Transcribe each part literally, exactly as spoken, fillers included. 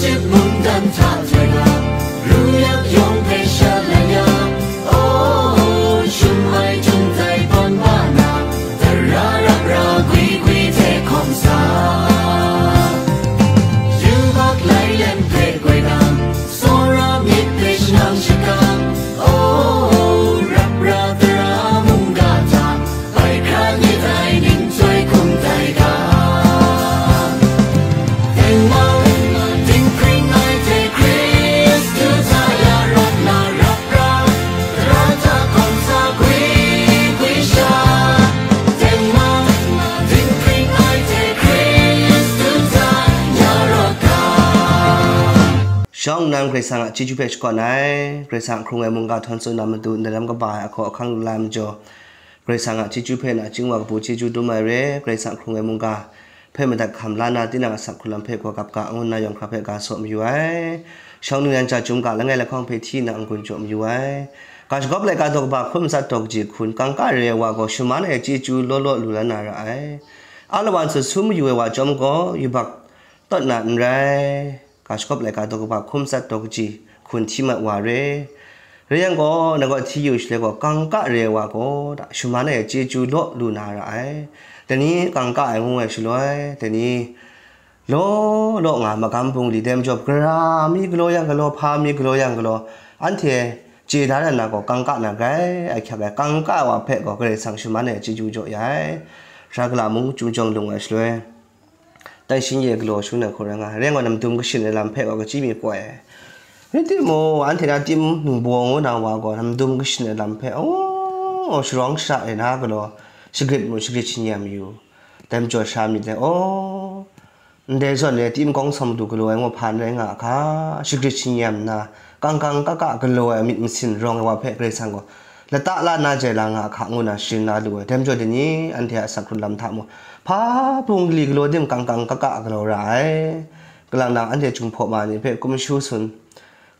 Mungdan hta htoi na, ru yak yawng hpe shalai ya, oh, shum ai jum tai tawn wa na, tara rap ra gwi gwi hte hkawm sa. Yubak lai lem hpe goi na, tsawra myit hpe shanang shakang, oh, rap ra tara mungga hta, bai hkra myit ai ning chyoi hkum tai ga. Tengman, dinghpring ai hte Hkristu hta ya rawt na rap ra, tara hta hkawm sa gwi gwi sha. Tengman, dinghpring ai hte Hkristu hta ya rawt ga. Shawng nnan Karai Kasang a chyeju hpe shakawn ai, Karai Kasang hkrung ai mungga htawn tsun na matu, ndai lam kaba ai ahkaw ahkang lu la ai majaw, Karai Kasang a chyeju hpe nachying wa kabu chyeju dum ai re, Karai Kasang hkrung ai mungga hpe madat hkam la na, tinang a asak hkrun lam hpe gaw gap ga, ngu nna yawng hkra hpe ga saw mayu ai. Shawng ningnan ja chyum ga langai lahkawng hpe hti nna n-gun jaw mayu ai. Ga shagawp laika daw kaba hkun matsat daw kaji hkun, kangka re ai wa gaw shaman ai chyeju law law lu la na ra ai. A lawan sut su mayu ai wa chyawm gaw, yubak tawt na n rai. Ga shagawp laika daw kaba hkun matsat daw kaji hkun hti mat wa re. Rai yang gaw, na gaw hti yu shaloi gaw, kangka re ai wa gaw, da, shaman ai chyeju law lu na ra ai. Dai ni kangka ai ngu ai shaloi, dai ni law law nga magam bungli, dai majaw, gara mi galaw yang galaw, hpa mi galaw yang galaw, anhte chye da na na gaw, kangka na grai ahkyak ai, kangka ai wa hpe gaw Karai Kasang shaman ai chyeju jaw ya ai. Sara gala mung chyum jawng lung ai shaloi, dai shin ye galaw shangun ai hku rai nga ai. Rai nga, namdum kashin ai lam hpe gaw kachyi mi koi ai. Rai timung, anhte na tim ningbaw ngu na wa gaw, namdum kashin ai lam hpe, aw, sharawng shara e na galaw, shagrit mung shagrit shin ya mayu. Dai majaw sha myit dai, aw, ndai zawn e tim kawng sawm du galaw ai ngu hpa n rai nga a hka, shagrit shin ya nna, kangkang kaka galaw ai myit masin rawng ai wa hpe Karai Kasang gaw lata la na jai la nga a hka ngu na sharin la lu ai. Dai majaw dai ni, anhte a asak hkrun lam hta mung, hpa bungli galaw tim kangkang kaka galaw ra ai. Kalang nang anhte Jinghpaw ma ni hpe kumshu sun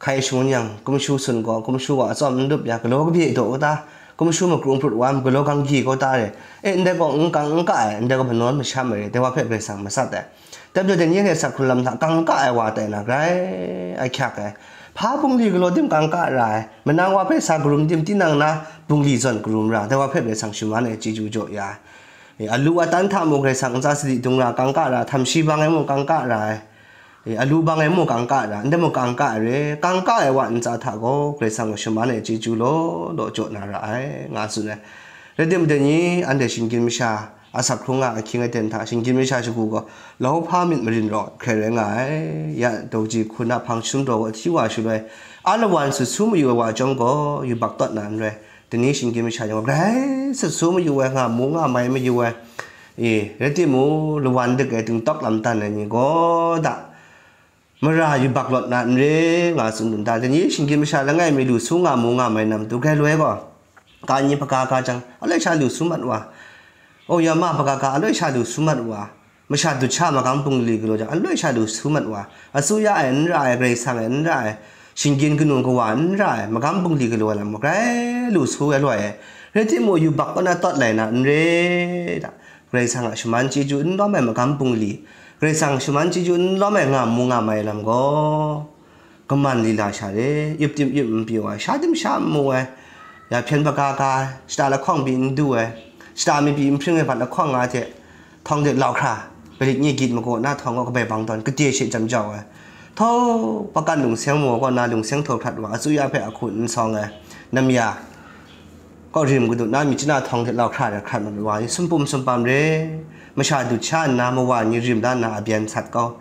hkai shangun yang, kumshu sun gaw, kumshu wa atsawm n dup ya, galaw kabye daw u ta, kumshu makrung prut wa, galaw ganggi kaw ta re, e, ndai gaw n kang n ka ai, ndai gaw manawn masham ai re, dai wa hpe Karai Kasang matsat ai. Dai majaw dai ni anhte asak hkrun lam hta kangka ai wa tai na grai ahkyak ai. Hpa bungli galaw tim kangka ra ai, manang wa hpe sa karum tim tinang na bungli zawn karum ra, dai wa hpe Karai Kasang shaman ai chyeju jaw ya ai. E, alu atan hta mung Karai Kasang ntsa sadi dung ra kangka ra, htam shi bang ai mung kangka ra ai. E, alu bang ai mung kangka ra, ndai mung kangka ai re, kangka ai wa ntsa hta gaw Karai Kasang gaw shaman ai chyeju law law jaw na ra ai, nga tsun ai. Rai timung, dai ni anhte shinggyim masha, asak hkrung a ahkying aten hta shinggyim masha shagu gaw, lau hpa myit marin rawt hkrai rai nga ai. Ya, daw kaji hkun a hpang sum daw gaw hti wa shaloi, a lawan sut su mayu ai wa chyawm gaw, yubak tawt na n rai. Dai ni shinggyim masha chyawm gaw, grai sut su mayu ai, nga mu nga mai mayu ai. E, rai timung, lawan dik ai, dingtawk lam tan ai ni gaw da, mara yubak lawt na n re, nga tsun dun ta. Dai ni shinggyim masha langai mi lu su nga mu nga mai na matu, grai loi gaw, ka ni hpaga ga jang, aloi sha lu su mat wa. O, ya ma hpaga ga, aloi sha lu su mat wa. Masha dut sha magam bungli galaw jang, aloi sha lu su mat wa. Asu ya ai n ra ai, Karai Kasang ai n ra ai, shinggyim kanu kawa n ra ai, magam bungli galaw ai lam gaw grai lu su ai loi ai. Rai timung, yubak kaw na tawt lai na n re da. Karai Kasang a shaman chyeju n lawm ai magam bungli, Karai Kasang shaman chyeju n lawm ai nga mu nga mai lam gaw, kaman lila sha re, yup tim yup n pyi wa, sha tim sha n mu ai, ya hpyen hpaga ga, shata lahkawng pyi n du ai, shata mi pyi n hpring ai bat lahkawng nga hte, htawng hte lau hkra, Bailit nye gyit magaw na htawng gaw kabai bang tawn, kade she jam jau ai. Htau, pakan lungseng maw kaw na lungseng htaw hkrat wa, asu ya hpe ahku n sawng ai, namya, kaw rim kadu na myit chana htawng hte lau hkra ai hkrat mat wa ni, sumpum sumpam re, masha dut sha nna, mawa ni rim la nna, abyen sat kau,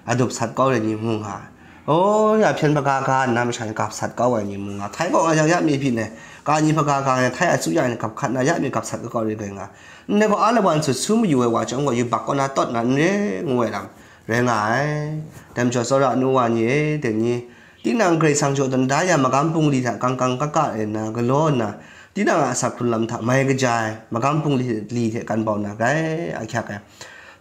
adup sat kau ai ni mu nga ai. O, ya hpyen hpaga ga nna, masha ni gap sat kau ai ni mu nga ai. Htai kaw nga jang, ya mi byin ai, ka ni hpaga ga nna, htai asu ya ni gap hkat nna, ya mi gap sat kau re gai nga ai. Ndai gaw, a lawan sut su mayu ai wa chyawm gaw, yubak kaw na tawt na n re, ngu ai lam rai nga ai. Dai majaw, tsawra nu wa ni e, dai ni, tinang Karai Kasang jaw dan da ya magam bungli hta kangkang kaka rai nna, galaw nna, tinang a asak hkrun lam hta mai kaja ai, magam bungli hte kan bau na grai ahkyak ai.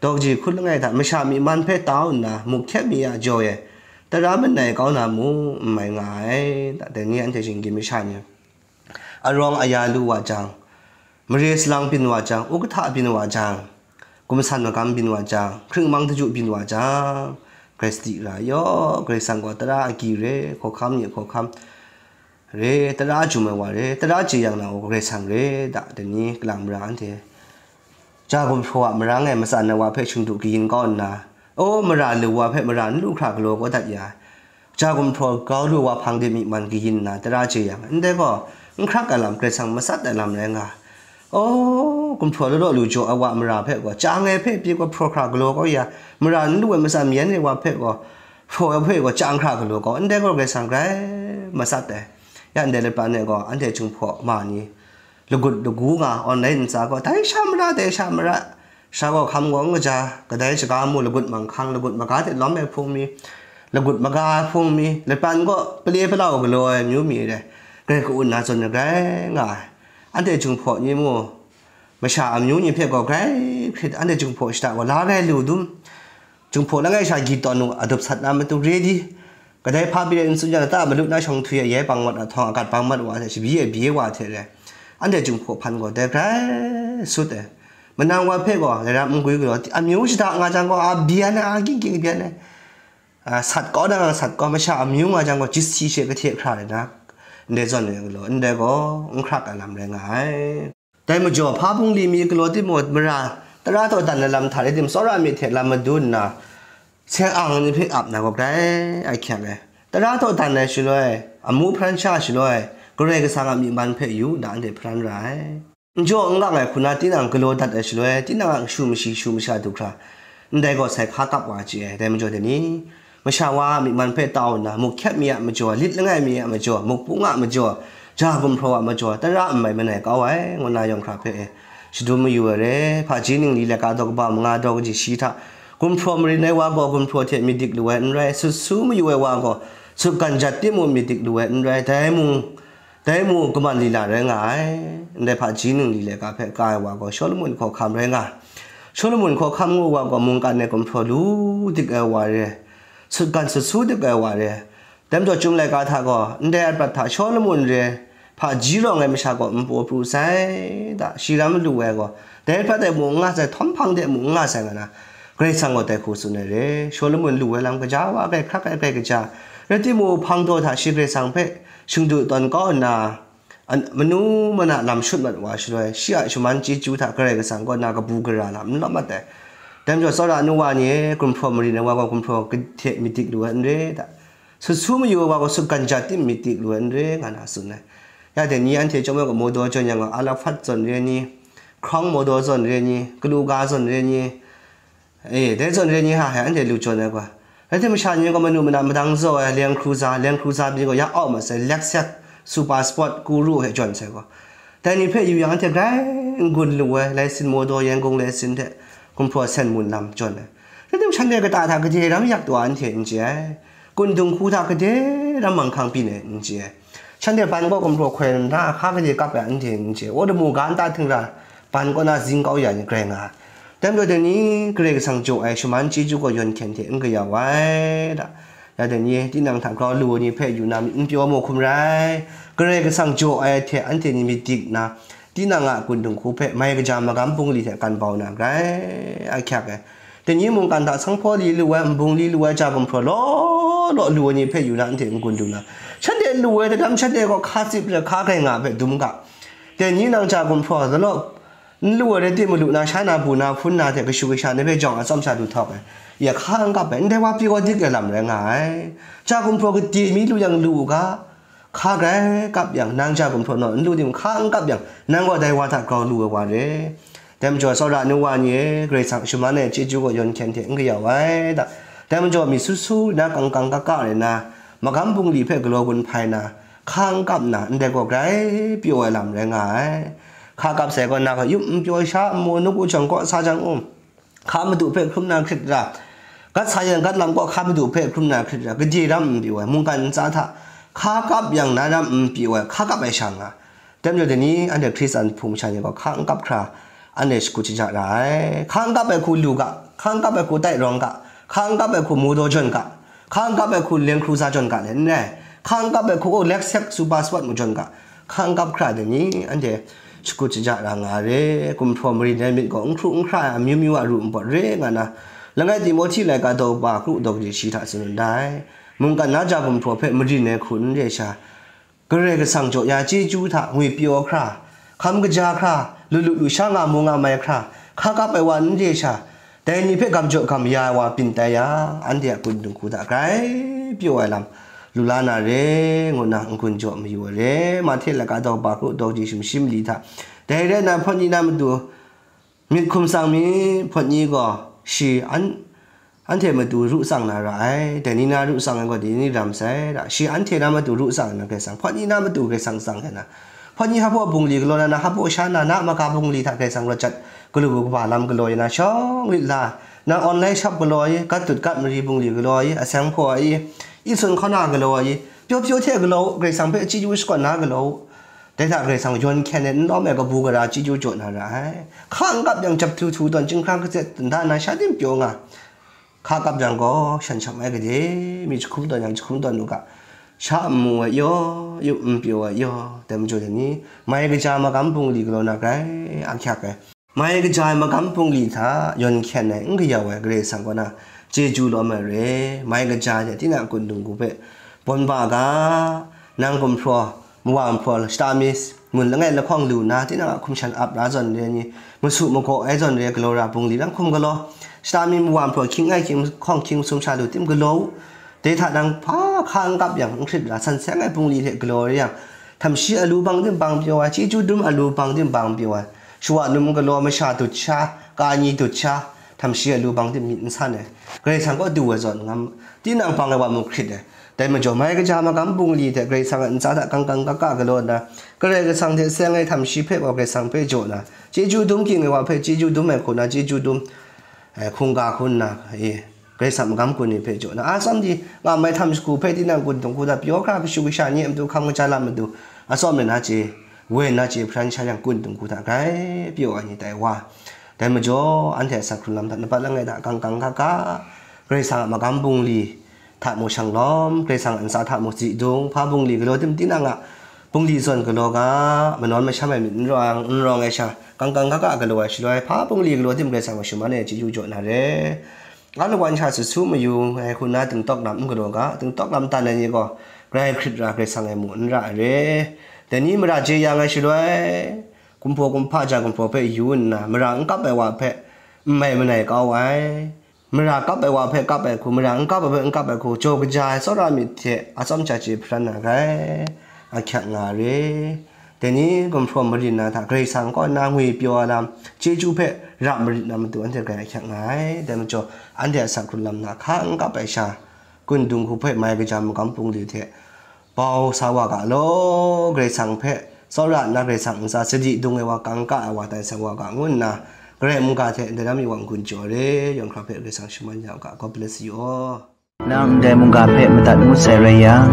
Daw kaji hkun langai hta masha myi man hpe tau nna, muk hkyep mi a jaw e, tara manai kau na mu n mai nga ai. Dai ni anhte shinggyim masha ni, arawng aya lu wa jang, mare salang byin wa jang, ukahta byin wa jang, gumsan magam byin wa jang, hkringmang daju byin wa jang, Hkrai sadi ra yaw, Karai Kasang gaw tara agyi re, hkawhkam ni hkawhkam re, tara jum ai wa re, tara jeyang na gaw Karai Kasang re, da, dai ni kalang mara anhte ja gumhpraw a marang e matsan ai wa hpe shingdu kayin kau nna, o, mara lu wa hpe mara n lu hkra galaw kau dat ya, ja gumhpraw grau lu wa hpang de myi man kayin nna tara jeyang, ndai gaw n hkrak ai lam, Karai Kasang matsat ai lam rai nga. O, gumhpraw law law lu jaw ai wa mara hpe gaw, chyang ai hpe pyi gaw hpraw hkra galaw kau ya, mara n lu ai matsan mayan ai wa hpe gaw, hpraw ai hpe gaw chyang hkra galaw kau, ndai gaw Karai Kasang grai matsat ai. Ya ndai lapan e gaw, anhte Jinghpaw ma ni lagut lagu nga, online ntsa gaw, dai sha mara, dai sha mara, sha gaw hkam gaw n kaja, kadai shaga mu lagut manghkang, lagut maga hte lawm ai hpung mi, lagut maga ai hpung mi, lapan gaw pale palau galaw ai amyu mi re, grai ka-un na zawn ai grai nga ai. Anhte Jinghpaw ni mu, masha amyu ni hpe gaw grai hkrit, anhte Jinghpaw shada gaw la grai lu dum. Jinghpaw langai sha gyi tawn u, adup sat na matu re di, kadai hpa pyi n tsun yang, lata malu na shawng htwi e, yai bang mat a htawng, agat bang mat wa hte, shabyi e bye wa hte re, anhte Jinghpaw hpan gaw dai grai sut ai. Manang wa hpe gaw, lai ram n gwi galaw, amyu shada nga jang gaw, a byan ai, a ging ging byan ai, a, sat kau na nga sat kau, masha amyu nga jang gaw, jisi she kahte hkra re na, ndai zawn ai galaw, ndai gaw n hkrak ai lam rai nga ai. Dai majaw, hpa bungli mi galaw timung, mara tara taw dan ai lam hta rai tim, tsawra myit hte lam madun nna, seng ang ni hpe ap na gaw grai ahkyak ai. Tara taw dan ai shaloi, amu hparan sha shaloi, Karai Kasang a myi man hpe yu na anhte hparan ra ai. N jaw n gang ai hku na tinang galaw dat ai shaloi, tinang a shu mashi shu masha du hkra, ndai gaw sai hka kap wa chye ai. Dai majaw dai ni, masha wa a myi man hpe tau nna, muk hkyep mi a majaw, lit langai mi a majaw, muk pung a majaw, ja gumhpraw a majaw, tara n mai manai kau ai, ngu na yawng hkra hpe e shadum mayu ai re. Hpaji ningli laika daw kaba manga daw kaji shi hta, gumhpraw marin ai wa gaw gumhpraw hte myit dik lu ai n rai, sut su mayu ai wa gaw sutgan jat timung myit dik lu ai n rai, dai mung, dai mung kaman lila rai nga ai. Ndai hpaji ningli laika hpe ka ai wa gaw Shawlumon hkawhkam rai nga ai. Shawlumon hkawhkam ngu wa gaw mungkan e gumhpraw lu dik ai wa re, sutgan sut su dik ai wa re. Dai majaw, Chyum laika hta gaw, ndai a prat hta Shawlumon re, hpaji rawng ai masha gaw npu pru sai, da, shi ram lu ai gaw, dai prat e mung n nga sai, htawm hpang de mung n nga sai nga na, Karai Kasang gaw dai hku tsun ai re, Shawlumon lu ai lam kaja wa, grai hkrak ai, grai kaja. Rai timung, hpang daw hta shi Karai Kasang hpe shingdu tawn kau nna, an-, manu mana lam shut mat wa shaloi, shi a shaman chyeju hta Karai Kasang kaw na kabu gara lam n lawm mat ai. Dai majaw, tsawra nu wa ni e, gumhpraw marin ai wa gaw gumhpraw hte myit dik lu ai n re, da, sut su mayu ai wa gaw sutgan jat tim myit dik lu ai n re, nga na tsun ai. Ya dai ni anhte chyawm ai gaw, mawdaw jawn yang gaw, Alafat zawn re ni, Hkrawng mawdaw zawn re ni, Kaluga zawn re ni, e, dai zawn re ni hta hpe anhte lu jawn ai gaw, rai tim, masha ni gaw manu mana madang zaw ai Land Cruiser, Land Cruiser pyi gaw ya au mat sai, Lexus, Super Sport, Guru hpe jawn sai gaw, dai ni hpe yu yang, anhte grai n-gun lu ai, laisin mawdaw, Yangon laisin hte gumhpraw sen mun lam jawn ai. Rai tim, shanhte kata hta gade ram yak taw ai anhte n chye ai, kun dinghku hta gade ram manghkang byin ai n chye ai. Shanhte ban kaw gumhpraw hkoi nna, hka gade kap ai anhte n chye ai. Aw, damu ga nta htingra, ban kaw na zing kau ya ni grai nga ai. Dai majaw dai ni, Karai Kasang jaw ai shaman chyeju gaw yawn hkyen hte n kayau ai, da. Ya dai ni, tinang hta grau lu ai ni hpe yu na myit n pyaw mu hkum rai. Karai Kasang jaw ai hte anhte ni myit dik nna, tinang a kun dinghku hpe mai kaja magam bungli hte kan bau na grai ahkyak ai. Dai ni mungkan hta sanghpaw li lu ai, nbung li lu ai, ja gumhpraw law law lu ai ni hpe yu na, anhte n-gun lu na, shanhte lu ai, dadam shanhte gaw hka tsip rai, hka grai nga ai hpe dum ga. Dai ni nang ja gumhpraw law law n lu ai rai timung, lu na, sha na, bu na, hpun na hte kashu kasha ni hpe jawng atsawm sha du htawk ai, ya hka n kap ai, ndai wa pyi gaw dik ai lam rai nga ai. Ja gumhpraw gade mi lu yang lu u ga, hka grai kap yang, nang ja gumhpraw naw n lu tim, hka n kap yang, nang gaw dai wa hta grau lu ai wa re. Dai majaw, tsawra nu wa ni e, Karai Kasang shaman ai chyeju gaw yawn hkyen hte n kayau ai, da. Dai majaw, myit su su rai na, kang kang ka ka rai na, magam bungli hpe galaw gun hpai na, hka n kap nna, ndai gaw grai pyaw ai lam rai nga ai. Hka kap sai gaw, na gaw yup n pyaw, sha n mu, nawku jawng kaw sa jang u. Hka madu hpe hkrum na hkrit ra, gat sa yang gat lam kaw hka madu hpe hkrum na hkrit ra, gade ram n pyi ai, mungkan ntsa hta hka kap yang na ram n pyi ai, hka kap ai sha nga. Dai majaw dai ni, anhte Hkristan hpung masha ni gaw hka n kap hkra, anhte shakut shaja ra ai. Hka n kap ai hku lu ga, hka n kap ai hku tai rawng ga, hka n kap ai hku mawdaw jawn ga, hka n kap ai hku Land Cruiser jawn ga le n rai, hka n kap ai hku, oh, Lexus Super Sport mu jawn ga, hka n kap hkra dai ni, anhte shakut shaja ra nga re, gumhpraw marin ai myit gaw n hkru n hkra ai amyu myu a ru npawt re nga na, Langai Timohti laika daw kaba kru daw kaji shi hta tsun ndai. Mungkan na ja gumhpraw hpe marin ai hku n re sha, Karai Kasang jaw ya chyeju hta ngwipyaw hkra, hkam kaja hkra, lu lu lu sha nga mu nga mai hkra, hka kap ai wa n re sha, dai ni hpe gam jaw gam ya ai wa byin tai yang, anhte a kun dinghku hta grai pyaw ai lam lu la na re, ngu nna n-gun jaw mayu ai re. Mahte laika daw kaba kru daw kaji sumshi mali hta, dai rai nna, hpawt ni na matu myit hkum tsang mi, hpawt ni gaw shi an, anhte matu ru tsang na ra ai, dai ni na ru tsang ai gaw, dai ni ram sai ra, shi anhte na matu ru tsang na Karai Kasang, hpawt ni na matu Karai Kasang tsang ai na, hpawt ni hpa bungli galaw na, na hpa sha na, na maka bungli hta Karai Kasang rawt jat, galu kaba lam galaw ai na, shawng rit la, na online shop galaw ai, gat dut gat mari bungli galaw ai, aseng hpaw ai, i sun hkaw na galaw ai, pyaw pyaw hte galaw u, Karai Kasang hpe chyeju shakawn na galaw u. Dai hta Karai Kasang yawn hkyen ai n lawm ai kabu gara chyeju jaw na ra ai. Hka n kap yang, jap htu htu tawn, chyinghkrang katset nta na sha tim pyaw nga. Hka kap yang gaw, shan sham ai gade, mi jahkum tawn yang jahkum tawn u ga, sha n mu ai yaw, yup n pyaw ai yaw, dai majaw dai ni, mai kaja magam bungli galaw na grai ahkyak ai. Mai kaja ai magam bungli hta yawn hkyen ai n kayau ai Karai Kasang kaw na chyeju lawm ai re. Mai kaja hte tinang a kun dinghku hpe bawn ba ga, nang gumhpraw, mawa gumhpraw, shata mi, ngun langai lahkawng lu nna, tinang a hkum shan ap la zawn re ai ni, masu magaw ai zawn re ai galaw ra bungli rang hkum galaw, shata mi, mawa gumhpraw, hkying ai hkying hkawng hkying masum sha lu tim galaw u. Dai hta nang hpa hka n kap yang, n hkrit ra san seng ai bungli hte galaw re yang, htam shi a lu bang tim bang pyaw ai, chyeju dum a lu bang tim bang pyaw ai, shawa num galaw, masha dut sha, ka ni dut sha, htam shi a lu bang tim myit n san ai, Karai Kasang kaw du ai zawn ngam, tinang bang ai wa muk hkrit ai. Dai majaw, mai kaja magam bungli hte Karai Kasang a ntsa hta kangkang kaka galaw nna, Karai Kasang hte seng ai htam shi hpe gaw Karai Kasang hpe jaw na, chyeju dum ging ai wa hpe chyeju dum ai hku na, chyeju dum, eh, hkungga hku nna, eh, Karai Kasang magam kun ni hpe jaw na, a tsawm di, nga mai htam shagu hpe tinang kun dinghku hta pyaw hkra, kashu kasha ni a matu, hkam kaja lam matu, a tsawm rai na chye, woi na chye, hparan sha yang kun dinghku hta grai pyaw ai ni tai wa. Dai majaw, anhte a sak hkrung lam hta, nat bat langai hta, kangkang kaka, Karai Kasang a magam bungli hta mu shang lawm, Karai Kasang a ntsa hta mu zidung, hpa bungli galaw tim tinang a bungli zawn galaw ga, manawn masham ai myit n rawng, n rawng ai sha, kangkang kaka galaw ai shaloi, hpa bungli galaw tim Karai Kasang a shaman e chyeju jaw na re. A lawan sha su su mayu ai hku na, dingtawk lam n galaw ga, dingtawk lam tan ai ni gaw, grai hkrit ra Karai Kasang e mu n ra ai re. Dai ni mara jeyang ai shaloi, kumhpaw kumhpa ja gumhpraw hpe yu nna, mara n kap ai wa hpe n mai manai kau ai. Mara kap ai wa hpe kap ai hku, mara n kap ai hpe n kap ai hku, jaw kaja ai tsawra myit hte atsawm cha chye hparan na rai, ahkyak nga re. Dai ni gumhpraw marin na hta, Karai Kasang kaw na ngwi pyaw ai lam, chyeju hpe rap marit na matu, anhte grai ahkyak nga ai. Dai majaw, anhte a sak hkrung lam na hka n kap ai sha, kun dinghku hpe mai kaja magam bungli hte bau sa wa ga law, Karai Kasang hpe tsawra nna, Karai Kasang ntsa sadi dung ai wa, kangka ai wa tai sa wa ga, ngu nna, Karai mungga hte ndai lam mi wa n-gun jaw re, yawng hkra hpe Karai Kasang shaman ya u ga, God bless you all. Nang ndai mungga hpe madat ngut sai rai yang,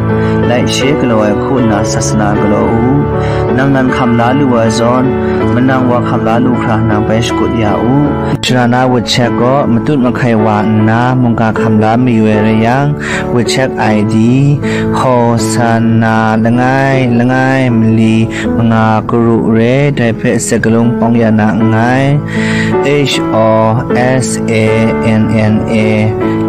laishe galaw ai hku nna sasana galaw u. Nang nan hkam la lu ai zawn, manang wa hkam la lu hkra nang bai shakut ya u. Sara na wut chek gaw matut mahkai wa nna mungga hkam la mayu ai rai yang, wut chek I D, Hosanna langai langai mali manga karu re, dai hpe sakalung pawng ya na nngai. H O S A N N A,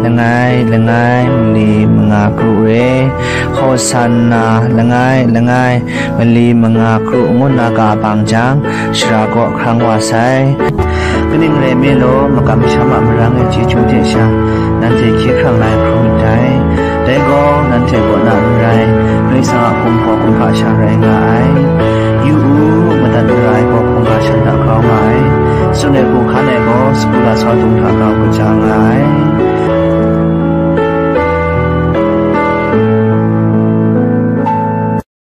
langai langai mali manga karu re, Hosanna langai langai mali manga kru ngu nna ka bang jang, shara kaw hkrang wa sai. Kaning rai mi law, makam masham a marang e chyeju hte sha, nanhte hkye hkrang la ai hkrum myit dai. Dai gaw, nanhte kaw na n rai, Karai Kasang a hkum gaw kumhpa sha rai nga ai. Yu u, madat mara ai gaw hkungga shan hta grau nga ai. Tsun ai hku hkan ai gaw, sagu lasau dung hta grau kaja nga ai.